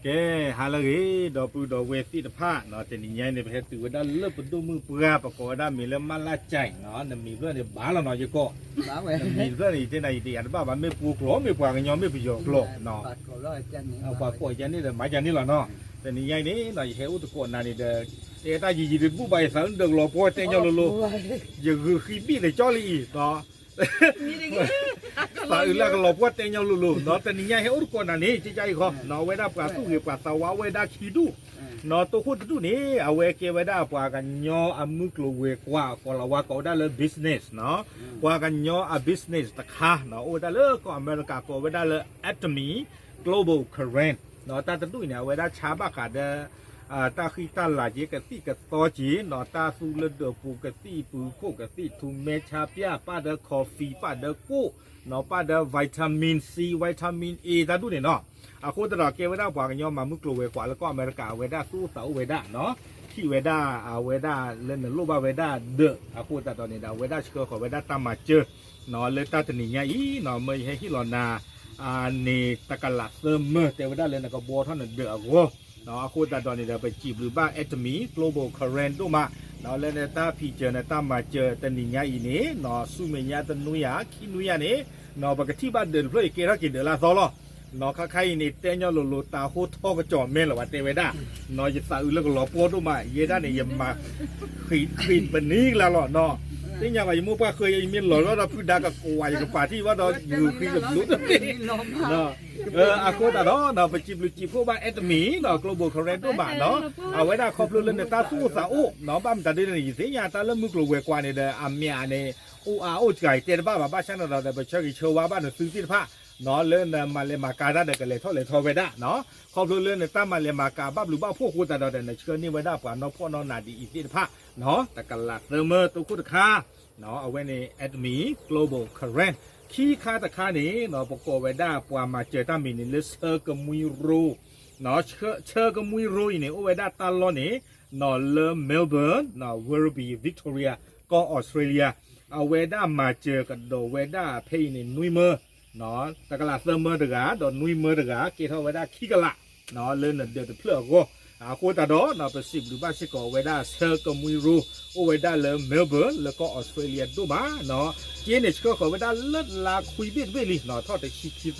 ကဲ, ဟါလၢအဂ့ၤ ဒီပုၢ်ဒီဝဲၢ်သ့ၣ်တဖၣ်နီၤ, တနံၤညါအံၤန့ၣ် ပဟဲတုၤဝဲဒၣ်လၢပဒိၣ်မုၣ်ပှၢ် ပကိးဝဲဒၣ်မ့ၢ်လၢမၢ်လၢ်ကၠဲးနီၤ, နမံၤဖျၢၣ်န့ၣ်ဘၣ်လီၤနီၤ, ယကိး, နမံၤတဖျၢၣ်န့ၣ် ယတဲနၤ ယတယာ်တဘၣ်ဘၣ်, မ့ၢ်ပှိၤကျိာ် မ့ၢ်ပှၤကညီ မ့ၢ်ပယီၤကျိာ်နီၤ, ပှၤကိးယၤန့ၣ်ဒီး မၤယၤန့ၣ်လီၤနီၤ, တနံၤညါအံၤန့ၣ်နီၤ ယဟဲအိၣ်သကိးနၤန့ၣ်ဒီး တဲတၢ်ယံာ်ယံာ်တဘူၣ်ဘၣ် ယသးအုးနဒီးကလီၤပှီၢ်တဲညီလိၤလိၤ, ယဂုာ်ဃံဘံၣ်တကၠီလံအံၤနီၤ သးအုးလၢကလီၤပှီၢ်တဲညီလိၤလိၤနီၤ, တနံၤညါဟဲအိၣ်သကိးနၤန့ၣ် ကကါအံၤဃီနီၤ, အဝဲဒၣ်ပှၤသူၣ်ဂ့ၤပှၤသးဝါ အဝဲဒၣ်ခံဒူၣ်နီၤ, တိခိၣ်တဒူၣ်န့ၣ် အဝဲကဲဝဲဒၣ်ပှၤကညီအမုၢ်ကျိၤဝဲၤကွာ် ကီၤလၤဝါကိးဝဲဒၣ်လၢ business နီၤ, ပှၤကညီအ business တခါနီၤ, အိၣ်ဝဲဒၣ်လၢကီၢ်အမဲရကၤ ကိးဝဲဒၣ်လၢ Atomy Global Current နီၤ, တၢ်တဒူၣ်အံၤန့ၣ် အဝဲဒၣ်ဆါဘၣ်ဃးဒီး တၢ်ဃံတၢ်လၤက့ၤ ကသံၣ်ကသီက့ၤနီၤ, တၢ်သူလၢဒၢးပူၤ ကသံၣ်ပူၤခိၣ် ကသံၣ်ထူမဲဆါပၠၣ် ပၣ်ဒီး coffee ပၣ်ဒီးကိၣ်နီၤ, ပၣ်ဒီး vitamin C vitamin A တၢ်ဒူၣ်န့ၣ်နီၤ, အဃိသတးဒီးကဲဝဲဒၣ်ပှၤကညီမၤမုၢ်ကျိၤဝဲၤကွာ်လၢကီၢ်အမဲရကၤ အဝဲဒၣ်သူၣ်အိၣ်သးအိၣ်ဝဲဒၣ်နီၤ, ထံၣ်ဝဲဒၣ်အဝဲဒၣ်လၢနလိၣ်ဘၣ်ဝဲဒၣ်ဒၢး, အဃိသတးဒီးန့ၣ်ဒီး အဝဲဒၣ်ဆှၢဃီၤဝဲဒၣ်တၢ်မၤစၢၤနီၤ, လၢတၢ်တနံၤညါအံၤနီၤ, မ့ၢ်ယဟဲဟ့ၣ်လီၤနၤ န့ၣ် တကလးသၢမၢ တဲဝဲဒၣ်လၢနကဘှီထီၣ်နဒၢးအဂီၢ်နီၤ, အဃိသတးဒီးန့ၣ်ဒီး ပစံးဘျုးဘၣ် Atomy Global Current ဒိၣ်မးနီၤ, လၢနတၢ်ဖံးစၢၤနတၢ်မၤစၢၤတနံၤညါအံၤန့ၣ်နီၤ, ဆူမဲာ်ညါတနွံဧါ ခံနွံဧါန့ၣ်နီၤ, ပကထံၣ်ဘၣ်ဒၢးတဖျၢၣ်အံၤကဲထီၣ်က့ၤဒၢးလၢအသီလီၤနီၤ, ခါခါအံၤန့ၣ် တဲညီလိၤလိၤ တၢ်ဟိထီၣ်ကစီၣ်မဲလၢၤဘၣ်တဲဝဲဒၣ်နီၤ, ယသးအုးလၢကလီၤပှီၢ်ဒိၣ်မး, ယဲဒၣ်န့ၣ် ယမၤ ဃံးပနံၤကလါလီၤနီၤ, သ့ၣ်ညါဘၣ် ယမိၢ်ပှၢ်ဃၢၤယၤ ယမ့ၢ်လီၤလီၤဒီးဖုဒါကကွၢ် ယကပာ်ထံၣ်ဘၣ်ဒီး ယဂုာ်ဃံတဘျုးတဘ့ၣ်နီၤ, အဃိသတးဒီးနီၤ ပစံးဘျုးစံးဖှိၣ်ဘၣ် Atomy နီၤ Global Current ဒိၣ်မးနီၤ, အဝဲဒၣ်ခီဖျိလၢနတၢ်သူၣ်အိၣ်သးအိၣ်နီၤ, ဘၣ်မတၤဒ်န့ၣ် ယသ့ၣ်ညါတၢ်လၢမုၢ်ကျိၤဝဲၤကွာ်န့ၣ်ဒီး အမ့ၢ်အန့ၣ် အိၣ်အါအိၣ်စှၤ ယတဲတဘၣ်ဘၣ်, ဘၣ်ဆၣ်န့ၣ်ဒီး ပဆၢဂ့ၤဆၢဝါဘၣ်နသုသ့ၣ်တဖၣ်နီၤ, လၢနမၤလဲၤမၤကၤတၢ်ဒီး ကလဲၤထီၣ်လဲၤထီဝဲဒၣ်နီၤ, ခီဖျိလၢနတၢ်မၤလဲၤမၤကၤဘၣ်ဘျုးဘၣ်ဖှိၣ်အဃိသတးဒီး နဆှၢန့ၢ်ဝဲဒၣ်ပှၤနီၢ်ဖှီၣ်နီၢ်နးဒ်အံၤသ့ၣ်တဖၣ်နီၤ, တကလးသၢမၢ တိခိၣ်တခါနီၤ, အဝဲန့ၣ် Atomy Global Current ခံခါတခါန့ၣ်နီၤ, ပကိးဝဲဒၣ်ပှၤမၤစၢၤတၢ်မံၤန့ၣ်လၢ ဆၢကမှံရိနီၤ, ဆၢကမှံရိအံၤန့ၣ် အိၣ်ဝဲဒၣ်တၢ်လီၢ်န့ၣ်နီၤ လၢ Melbourne နီၤ Werribee Victoria ကီၢ်အီစထြ့လယါ, အဝဲဒၣ်မၤစၢၤကဒီးဝဲဒၣ်ဖဲအံၤန့ၣ် နွံမၢ တကလးသၢမၢတဂၤ ဒီးနွံမၢတဂၤ ကဲထီၣ်ဝဲဒၣ်ခံကလး လၢနဒၢးတဖျၢၣ်အဂီၢ်, အဃိသတးဒီး ပစံးဘျုးဘၣ်စ့ၢ်ကီးဝဲဒၣ် ဆၢကမှံရိ အိၣ်ဝဲဒၣ်လၢ Melbourne လၢကီၢ်အီစထြ့လယါဒိၣ်မးနီၤ, က့န့ၣ်ဆှၢဃီၤဝဲဒၣ်လၢလါခွံဘ့ၣ်တဘ့ၣ်လံနီၤ, ထီၣ်တဆံခံသီ,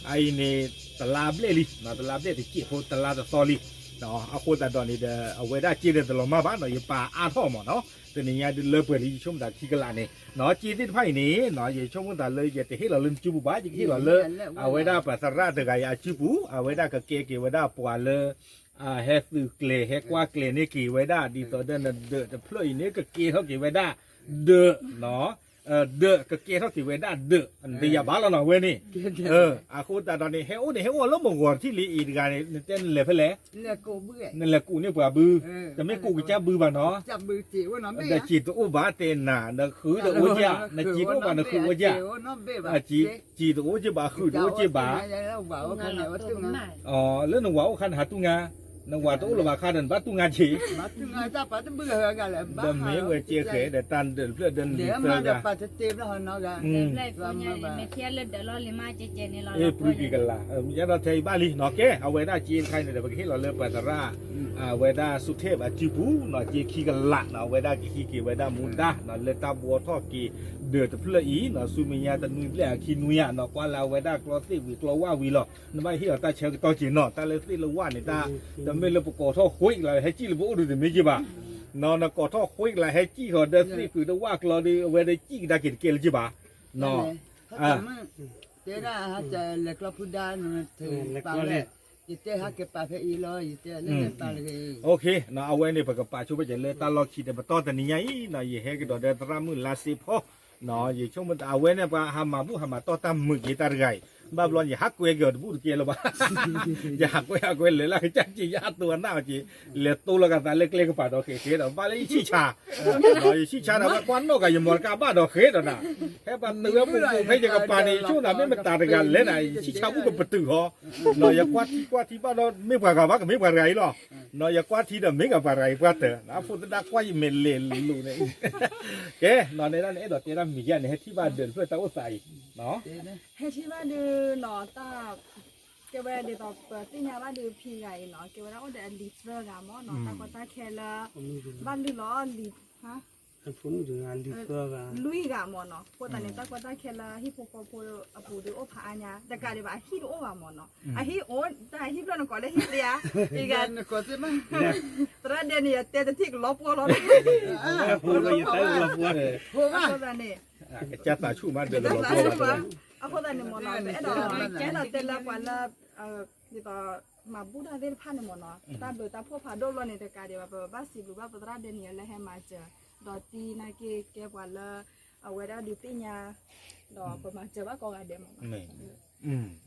အအံၤန့ၣ် တလါဘျဲၣ်လံ, တလါဘျဲၣ်တက့ၢ်ဖိ တလါတသီလံ, အဃိသတးဒီးန့ၣ်ဒီး အဝဲဒၣ်က့န့ၣ်တလီၤမၢ်ဘၣ်နီၤ, ယပာ်အါထီၣ်မးနီၤ, တနံၤညါဒုးလၢပှဲၤလံ ယဆိကမိၣ်သးခံကလးန့ၣ်နီၤ, က့သ့ၣ်တဖၣ်အံၤန့ၣ်နီၤ, ယဆိကမိၣ်သးလၢယတဟ့ၣ်လီၤလၢနစုပူၤဘၣ်, ယကဟ့ၣ်လီၤလၢ အဝဲဒၣ်ပှၤသရၣ်တဂၤအံၤအစုပူၤ, အဝဲဒၣ်ကကဲက့ၤဝဲဒၣ်ပှၤလၢ ဟဲသုးကျဲၤ ဟဲကွၢ်ကျဲၤန့ၢ်က့ၤဝဲဒၣ် ဒ်သိးဒီးနဒၢးတဖျၢၣ်အံၤန့ၣ် ကကဲထီၣ်က့ၤဝဲဒၣ်ဒၢးနီၤ, ဒၢးကကဲထီၣ်က့ၤဝဲဒၣ်ဒၢး, နတယာ်ဘၣ်လီၤနီၤ အဝဲန့ၣ်, အဃိသတးဒီးန့ၣ် ဟဲအိၣ်န့ၣ် ဟဲအိၣ်လၢမုၢ်ဂီၤတထံၣ်လံအံၤတဂၤန့ၣ် နတဲနလဲၤဖဲလဲၣ်, နလဲၤကူးန့ၢ်ပှၤဘု, တမ့ၢ်ကူးကစၢ်ဘုဘၣ်နီၤ, ဒီးစံးတအိၣ်ဘၣ်တဲနၤ နဃုတအိၣ်ကၢ်, နစံးတအိၣ်ဘၣ်နဃုအိၣ်ကၢ်, စံးတအိၣ်ကၢ်ဘၣ် ဃုတအိၣ်ကၢ်ဘၣ် လၢနဝၤအိၣ်ခါန့ၣ် ဟးတူၢ်ငါ, နဝၤတအိၣ်လၢၤဘၣ်ခါဒီး နဘၣ်တူၢ်ငါက့ၤ, ဒီးမ့ၢ်ဝဲကဲဃဲဒီး တၢ်ဒၢးတဖျၢၣ်ဒီးနံၤသၢဂၤ, အ့ ပှၤက့ၤကလး, ယဲဒီးထဲအံၤဘၣ်လံနီၤ, ကဲ အဝဲဒၣ်က့တခါအံၤန့ၣ်ဒီး ပကဟ့ၣ်လီၤလၢပှၤသရၣ် အဝဲဒၣ် စူးထ့ၣ် အစုပူၤနီၤ, က့ခံကလးနီၤ, အဝဲဒၣ်ကဟံးက့ၤဝဲဒၣ်မူဒါနီၤ, လၢတၢ်ဘှီထီၣ်က့ၤဒၢးတဖျၢၣ်အံၤနီၤ, ဆူမဲာ်ညါတနွံဘျဲၣ်အခံနွံဧါနီၤ, ကွၢ်လၢအဝဲဒၣ်ကျီသ့ၣ်ဝံၤကျီဝၣ်ဝံၤလီၤ, နဘၣ်ဟ့ၣ်လီၤတၢ်ဆၢကတီၢ်က့ၤနီၤ, တၢ်လၢသ့ၣ်လၢဝၣ်န့ၣ် တၢ်တမ့ၢ်လၢပကိးထီၣ်ဃုကလး ဟဲစံၣ်လၢပအိၣ်ဒီးတမ့ၢ်က့ၤဘၣ်, နီၤ နကိးထီၣ်ဃုကလး ဟဲစံၣ်ဃီၤဒီးသ့ၣ်ဃုာ်တဝၣ်ကျီဒီး အဝဲဒၣ်စံၣ်ကဒါက့ၤတကဲလၢၤက့ၤဘၣ်, နီၤ တဲဒၣ် ဟးလဲၤကျီဖုဒါန့ၣ် ယတဲဟးက့ၤပာ်ဖဲအံၤလီၤ, ယတဲလၢလဲၤပာ်လၢ အဝဲန့ၣ် ပကပာ်ဆိပကလဲၤတၢ်လီၢ်ခံဒီး ပတီၢ်တနံၤညါအံၤနီၤ, ယဟဲကဒီးဒီးသရၣ်မုၣ်လါစ့ဖီ ယဆိကမိၣ် အဝဲန့ၣ် ပှၤဟးမၤဘူၣ်ဟးမၤတီၢ်တၢ်မုာ်က့ၤတၢ်တဂၤအံၤ, ဘၣ်ဘျီယဟးကွဲက့ၤအီၤတဘူၣ်တကဲလၢၤဘၣ်, ယဟးကွဲဟးကွဲလဲၤလၢကစၢ်က့ၤ ယဟးတိၤအနၢ်အီၤက့ၤ, လဲၤတိလီၤကသးလၢကျဲကပၤဒီးဃဲးဃဲးဒီး ဘၣ်လၢယဆံၣ်ဆါ ယဆံၣ်ဆါဒီး ဝဲကွၢ်နီၣ်ကၤယမီတကါဘၣ်ဒီးဃဲးဒီးနၤ, ဟဲပှၤတုၤဝဲပူၤပူၤဖဲယကပၤန့ၣ် ယဆိကမိၣ်သးမ့ၢ်မတၤတဂၤလဲၣ်နၤ, ယဆံၣ်ဆါဘူၣ်ကပတုာ်ဃီ, နီၤ ယကွၢ်ထံကွၢ်ထံဘၣ်ဒီး မ့ၢ်ပှၤဂၤဘၣ်ကမ့ၢ်ပှၤတဂၤအံၤလီၤ, နီၤ ယကွၢ်ထံဒီးမ့ၢ်ကပှၤတဂၤအံၤပှၢ်တၢၢ်, အဖိသဒါကွၢ်ယမဲာ်လဲၤလိၤန့ၣ်, ကဲ နီၤ နဲဒၣ်နအဲၣ်ဒိးတဲတၢ်မံၤယါန့ၣ် ဟဲထံၣ်ဘၣ်ဒၢးတဖျၢၣ်တၢ်အိၣ်သးအံၤ, ဟဲထံၣ်ဘၣ်ဒၢးနီၤ တၢ် ကဲဝဲဒ်သိးပသ့ၣ်ညါဘၣ်ဒုးဖံဂၤအံၤနီၤ ကဲဝဲဒၣ်အိၣ်ဒီးအလံၤသၢဂၤမ့ၢ်နီၤ တၢ်ကီတၢ်ခဲလၢ ဘၣ်လုၢ်လီၤလံၤ လွံၢ်ဂၤမ့ၢ်နီၤ အဃိသတးန့ၣ် တၢ်ကီတၢ်ခဲလၢဟံၣ်ဖိဃီဖိအပူၤဒုးအိၣ်ဖးအါညါ တကးဒံးဘၣ်အဟံၣ်တအိၣ်ဘၣ်မ့ၢ်နီၤ အဟံၣ်အိၣ် တၢ်ဟံၣ်ဖျၢၣ်နကိးလၢဟံၣ်သ့ဧါ သရၣ်ဒဲန့ၣ် ယတဲတထံၣ်ကလီၤပှီၢ်လီၤ အဃိသတးန့ၣ် ကစၢ်သးဆူၣ်မးဒၢးလီၤပှီၢ်ဘၣ် အဃိသတးန့ၣ်မ့ၢ်နီၤ ပအဲၣ်ဒိးတဲလၢပှၤလၢ ဒ်သိး မၤဘူၣ်တၢ်သ့ၣ်တဖၣ်န့ၣ်မ့ၢ်နီၤ တၢ်ဘျုးတၢ်ဖှိၣ်ဖးဒိၣ်လီၤန့ၣ် တကးဒံးဘၣ် ပဘၣ်စံးဘျုးဘၣ်ပသရၣ်ဒဲန့ၣ်လၢဟဲမၤစၢၤ ဒီးတံနာ်က့ကဲပှၤလၢ အဝဲဒၣ်ဒုးသ့ၣ်ညါ ဒီးပမၤစၢၤဘၣ်ကိးဂၤဒဲးမ့ၢ်နီၤ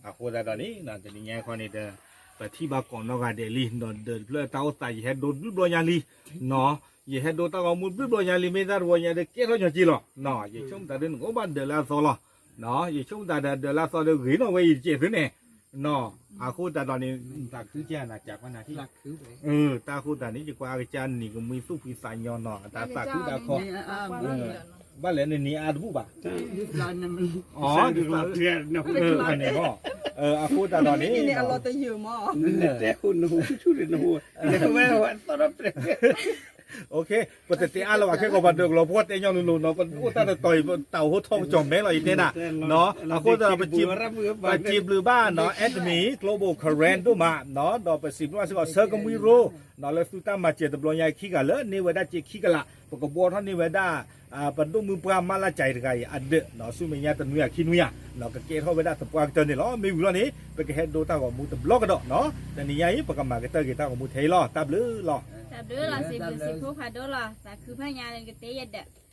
အဃိသတးဒီးန့ၣ် တနံၤညါခီန့ၣ်ဒီး ပထံၣ်ဘၣ်ကိးနီၢ်ဂၤဒဲးလံ ဒီးဒၢးတဖျၢၣ်တၢ်အိၣ်သး ယဟဲဒိတဘျုးဘျီညါလံ နီၤ ယဟဲဒိတၢ်ဂီၤမူတဘျုးဘျီညါလံ မ့ၢ်တၢ်တဝီညါဒီးကဲထီၣ်ညီက့လီၤ ယဆိကမိၣ်တၢ်ဒုးနကအိၣ်ဘၣ်ဒၢးလၢအသီလီၤ ယဆိကမိၣ်တၢ်ဒီးဒၢးလၢအသီဒီးဂ့ၤနီၣ်ဝဲအံၤတကဲးသုန့ၣ် နီၤ အဃိသတးဒီးန့ၣ် တၢ်ဃုကနၤ တၢ်ဃုတၢ်န့ၣ် ယကွၢ်အကစၢ်နံၤကမှံသူၣ်ဖှံသးညီနီၤ တၢ်သးခုတၢ်ခီ ဘၣ်လဲၣ်နနံၤအါတဘူၣ်ဘၣ် အဃိသတးဒီးန့ၣ် ပတတဲအါလၢၤဘၣ် ခဲကီးပှၤဒၢးကလီၤပှီၢ်တဲညီလိၤလိၤနီၤ ပအိၣ်တၢ်တတီၤအံၤ တၢ်အိၣ်ဟိထီၣ်ကစီၣ်မဲလီၤ ယတဲဒၣ် အဃိသတးဒီး ပစံးဘျုးဘၣ်နီၤ Anthony Global Karen ဒိၣ်မး ဒီးပစံးဘျုးဘၣ်စ့ၢ်ကီး ဆၢကမှံရိ လၢသုတၢ်မၤစၢၤတဘျီညါခံဂၤလၢ န့ၢ်ဝဲဒၣ်စ့ခံကလး ပကဘှီထီၣ်န့ၢ်ဝဲဒၣ် ပဒိၣ်မုၢ်ပှၢ်မၤလၢ်ကၠဲးတဂၤအံၤ အဒၢး ဆူမဲာ်ညါတနွံအခံနွံဧါ ကကဲထီၣ်ဝဲဒၣ်သပှၢ်ကတၢၢ်န့ၣ်လီၤ. မ့ၢ်ဝံၤလီၤန့ၣ် ပကဟဲဒိတၢ်ဂီၤမူတဘျီကဒီးနီၤ တနံၤညါအံၤ ပကမၤကတၢၢ်က့ၤတၢ်ဂီၤမူထဲအံၤလီၤ. တၢ်ဘျုးလီၤ. တၢ်ဘျုးလီၤ စံးဘျုးစံးဖှိၣ်ဖးဒိၣ်လီၤ. သးခုဖးညါလၢကတဲယဒၢး